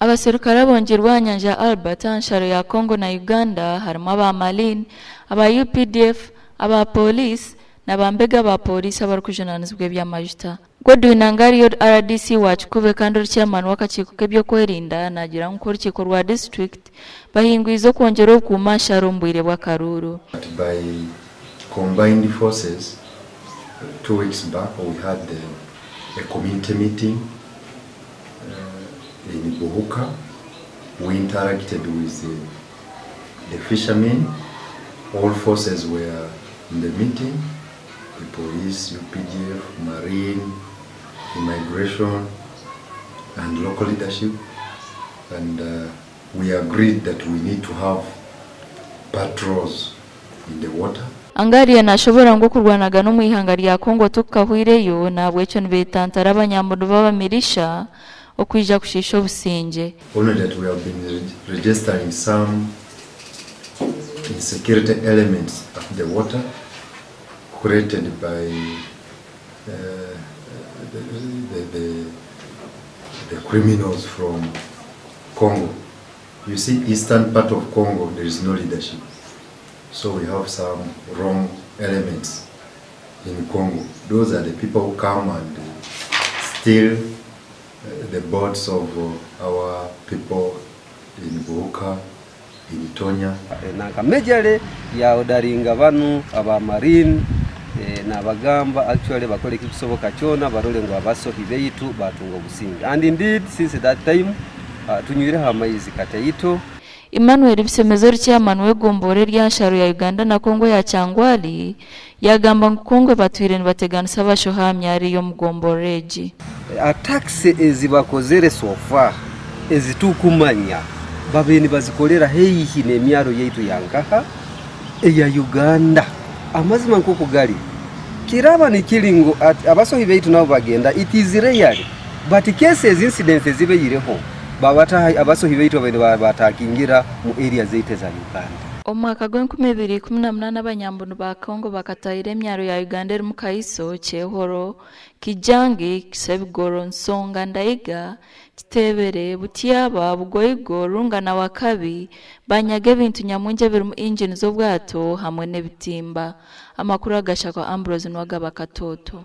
Abaserukare abongyerwe aha nyanja ya Albert aha nsharo ya Congo na Uganda harimu aba Marine, aba UPDF, aba Pooriisi na bambega ba Pooriisi abarikujunaanizibwa eby'amajuta. Godwin Angariyo RDC wa Kikube kandi ori chairman w'akakiiko k'ebyokwerinda naagira ngu nk'orukiiko rwa disiturikiti bahingwize okwongyera obukuumi aha nsharo omu bwire bw'akaruuru. But by combined forces, 2 weeks back we had a community meeting in Buhuka. We interacted with the fishermen. All forces were in the meeting, the police, UPDF, Marine, immigration, and local leadership. And we agreed that we need to have patrols in the water. Angariya naashobora ngu okurwanaga n'omu ihanga rya Congo tukahwireyo, nahabwekyo nibetantara abanyambondo b'abamirisha okwija kushiisha obusingye. Only that we have been registering some insecurity elements at the water created by the criminals from Congo. You see, eastern part of Congo, there is no leadership. So we have some wrong elements in Congo. Those are the people who come and steal the boats of our people in Buhuka, in Itonya. Nanka majorly ya orderinga banu aba marine nabagamba actually bakole ekisoboka kyona barole ngu abasohi beitu batunga obusinge, and indeed since that time tunywireho amaizi kataito. Emmanuel Bisemeza ori chairman w'egombora erya nsharo ya Uganda na Congo ya Kyangwali yagamba ngu Congo batwire nibateganisa abashoha aha myaro y'omu gombora egi. Attacks ezibakozere so far ezitukumanya babe nibazikolera heihi n'emyaro yaitu yankaha eya Uganda. Amazima nk'oku gali kiraba nikiri ngu abasohi baitu nabo bagenda, it is rare, but cases, incidents ezibeireho babata abasohi baitu babe batakingira mu area zaitu za Uganda. Omu mwaka gw'e2018 abanyambondo ba Congo bakatahira emyaro ya Uganda erimu Kaiso, Kyehoro, Kijangi, Kisebigoro, Nsonga, Ndaiga, Kitebere, Butyaba, Bugoigo, Runga na Wakabi, banyaga ebintu nyamwingi ebirimu ingini z'obwato hamwe n'ebitimba. Amakuru agashakwa Ambrose Nwagaba Katoto.